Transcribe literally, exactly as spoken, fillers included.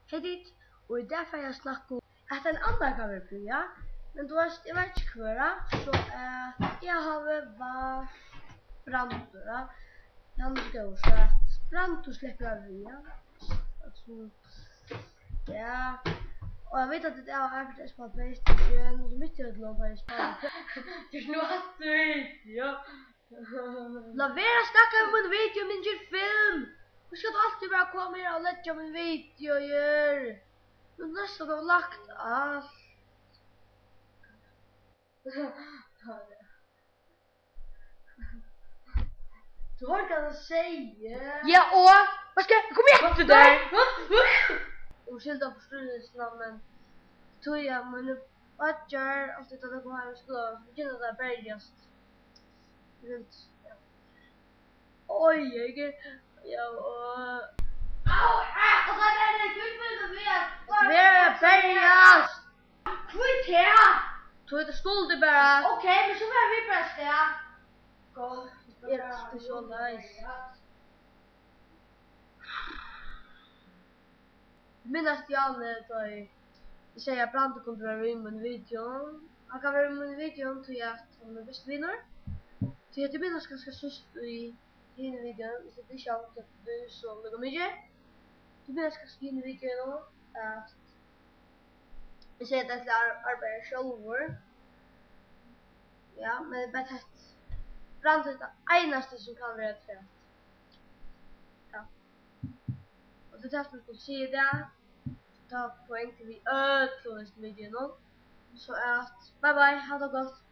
Hey tit, og í dag fari eg at snakka um, at ein annar kann vera byrjað, men tú veitst, eg veit ikki hvør, so at eg havi valt Brandur, ja. Hann er góður, so at Brandur sleppur at vera, ja. Altso, ja. Og eg veit, at tit hava arbeitt á PlayStation, so mitt í øllum, tá eg spæli. Tú ert nú aftur, ja. Lat vera at snakka um mín video, men ger film. Hví skal tú altíð bara koma her og leggja mín video her? Nú næstan hava lagt alt. Tú hoyrdi, hvat hann segði. Ja, og? Hvat skal, kom her! Aftur der. Umskylda forstyrrelsina, men tí at mínir beiggjar altíð, tá teir koma heim í skúla, so begynna teir at berjast. Oj, eg er, ja, og... Au, au, og hvat er tað, tú spyrir meg at... Vera at berjast! Hví tað? Tú, tað skuldi bara. Ok, men so fara vit bara avstað. Gott. Eg er altíð so nice. Minnast Janne, tá eg, eg segði, at Brandur kundi vera við í mínum videoum. Hann kann vera við í mínum videoum, tí at hann er bestur vinur. Tí at eg minnast kanska síðst í hini videoini, viss tit ikki hava hugt eftir tí, so líka mikið. Tit minnast kanska hini videoini, at eg segði, at eg ætli at ar-, arbeiða sjálvur. Ja, men eg bara tætt. Brandur er tann einasti, sum kann vera afturat. Ja. Og tað er tað, sum eg skuldi siga í dag. Tá poeng til við øllum hesum videounum. So at, bye bye, hav tað gott.